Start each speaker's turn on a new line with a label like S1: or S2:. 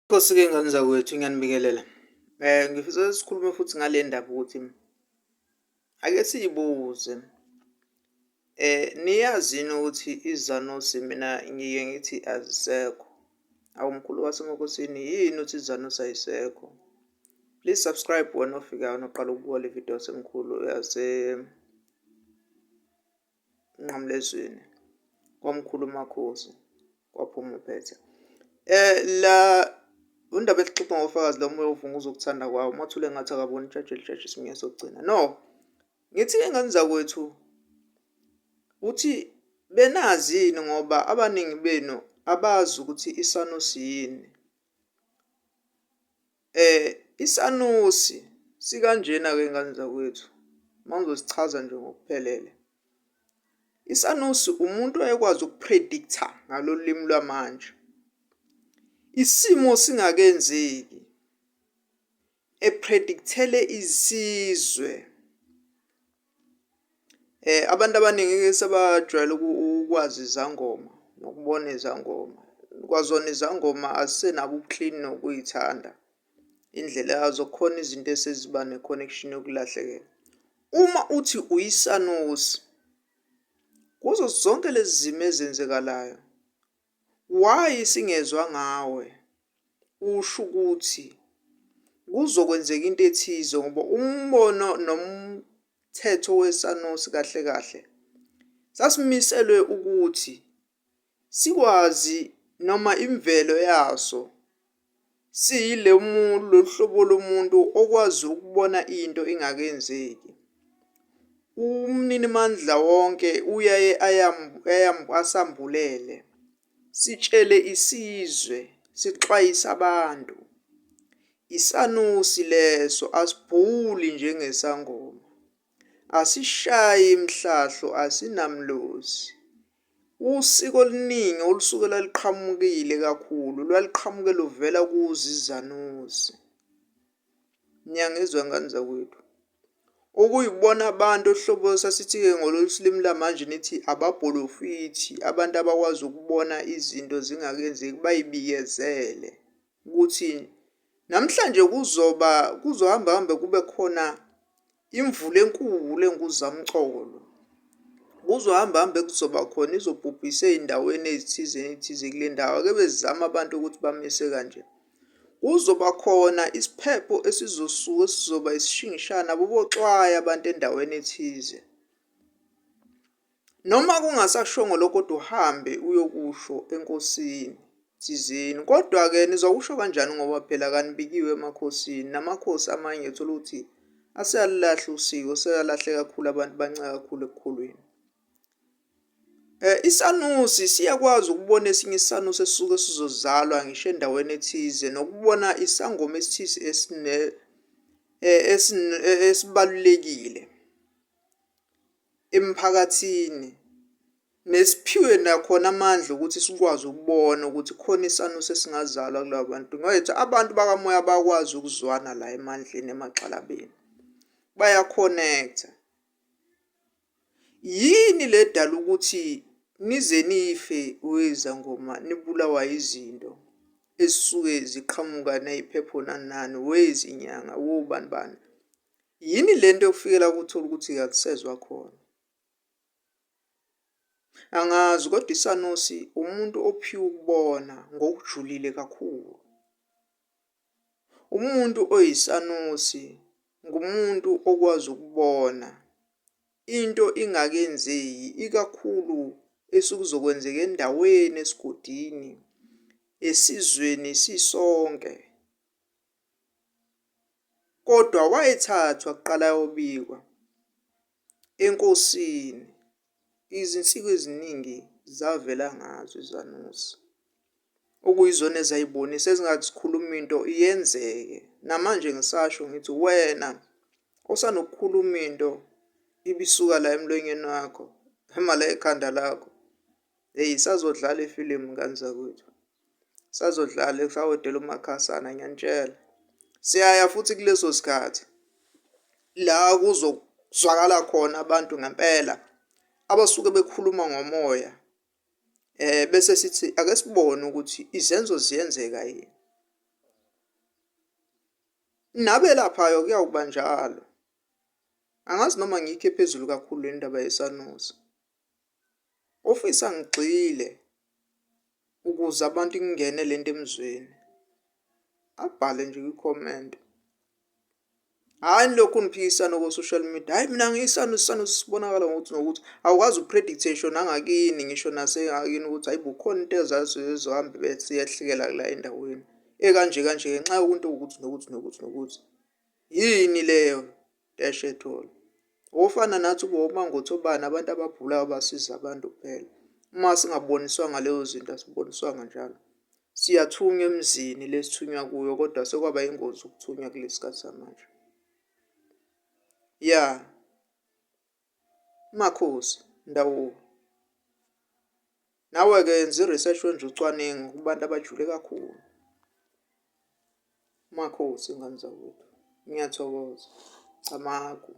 S1: Nkosi-ke ngane zakwethu ngiyanibingelela. Ngifisa sikhulume futhi ngale ndaba ukuthi ake siyibuze, niyazi yini ukuthi izanusi mina ngike ngithi azisekho? Awu mkhulu waseMakhosini, yini uthi izanusi ayisekho? Please subscribe wena ofikayo noqala ukubuka le video yasemkhulu yase nqamlezweni kwamkhulu uMakhosi kwaphuma uphethe. La undaba esixoxa ngofakazi lo moya ovunguza ukuthanda kwawo umathule ngathi akaboni ijaji elijaji isiminya sokugcina. No, ngithi-ke ngane zakwethu uthi benazi yini ngoba abaningi benu abazi ukuthi isanusi yini. Isanusi sikanjena-ke ngane zakwethu uma ngizosichaza nje ngokuphelele. Isanusi umuntu owayekwazi uku-predict-a ngalolu limi lwamanje, isimo singakenzeki e-predict-ele isizwe. Abantu abaningi-ke sebajwayele ukwazi izangoma nokubona izangoma. Kwazona izangoma azisenabo ubu-clean nokuy'thanda indlela yazo, kukhona izinto eseziba ne-connection yokulahlekelwa. Uma uthi uyisanusi kuzo zonke lezi zimo ezenzekalayo, why singezwa ngawe usho ukuthi kuzokwenzeka into ethize ngoba umbono nomthetho wesanusi kahle kahle sasimiselwe ukuthi sikwazi noma imvelo yaso siyile lolu hlobo lomuntu okwazi ukubona into ingakenzeki. Umninimandla wonke uyaye asambulele, sitshele isizwe, sixwayise abantu. Isanusi leso asibhuli njengesangoma, asishayi imhlahlo, asinamlozi. Usiko oluningi olusuke lwaluqhamukile kakhulu lwaluqhamuke luvela kuzo izanusi. Niyangizwa ngane zakwethu? Okuyibona abantu ohlobo sasithi-ke ngololu limi lamanje nithi ababholofithi, abantu abakwazi ukubona izinto zingakenzeki bayibikezele ukuthi namhlanje kuzoba kuzohamba hambe kube khona imvula enkulu enguzamcolo. Kuzohamba hambe kuzoba khona izobhubhisa ey'ndaweni ezithize ney'thize kule ndawo. Ake bezame abantu ukuthi bamise kanje. Kuzoba khona isiphepho esizosuka esizoba isishingishane boboxwaya abantu endaweni ethize. Noma kungasashongo lokho kodwa uhambe uyokusho enkosini thizeni. Kodwa-ke nizokusho kanjani ngoba phela kanibikiwe emakhosini, namakhosi amanye uthola ukuthi aseyalulahla usiko, sekalahle kakhulu abantu bancika kakhulu ekukholweni. Isanusi siyakwazi ukubona esinye isanusi esisuke sizozalwa ngisho endaweni ethize nokubona isangoma esithize esibalulekile emphakathini nesiphiwe nakhona amandla ukuthi sikwazi ukubona ukuthi khona isanusi esingazalwa kulaba bantu. Ngoba abantu bakamoya bayakwazi ukuzwana la emandleni emagxalabeni, baya-connect-a. Yini le edala ukuthi nize nife wezangoma nibulawa izinto ezisuke ziqhamuka ney'phepho nani nani, wezinyanga, wobani bani. Yini le nto yokufikela kuthole ukuthi akusezwa khona? Angazi kodwa isanusi umuntu ophiwe ukubona ngokujulile kakhulu. Umuntu oyisanusi ngumuntu okwazi ukubona into ingakenzeki, ikakhulu esukuzokwenzeka endaweni, esigodini, esizweni sisonke. Kodwa wayethathwa kuqala ayobikwa enkosini. Izinsiko eziningi zavela ngazo izanusi, okuyizona ezayibonisa ezingathi zikhuluma into iyenzeke. Namanje ngisasho ngithi wena osanokukhuluma into ibisuka la emlonyeni wakho noma la ekhanda lakho, hheyi isazodlala ifilimu ngane zakwethu. Sazodlala kusawodela umakhasana ngiyanitshela. Siyaya futhi kuleso sikhathi la kuzozwakala khona abantu ngempela abasuke bekhuluma ngomoya bese sithi ake sibone ukuthi izenzo ziyenzeka yini. Nabelaphayo kuyawuba njalo. Angazi noma ngiyikhe phezulu kakhulu le ndaba yesanusi. Ofisa ngigxile ukuze abantu ingene lento emzweni. Abhale nje kwi-comment. Hhayi nilokhu niphikisana ko-social media, hhayi mina ngiyisanusi, isanusi sibonakala ngokuthi nokuthi. Awukwazi uku-predict-a ngisho nangakini ngisho nasengakini ukuthi hhayi bo khona into ezaziyo ezohambe bese iyehlekela la endaweni ekanje kanje ngenxa yokunto ewukuthi nokuthi nokuthi nokuthi. Yini leyo dash at all? Ofana nathi ube oMangotho bani abantu ababhulayo abasiza abantu kuphela. Uma singaboniswanga lezo zinto asiboniswanga njalo. Siyathunywa emizini lesithunywa kuyo kodwa sekwaba ingozi ukuthunywa kulesi sikhathi samanje. Ya Makhosi Ndawuka. Nawe-ke yenza i-research wenze ucwaningo kubantu abajule kakhulu. Makhosi ngane zakwethu, ngiyathokoza. Camagu.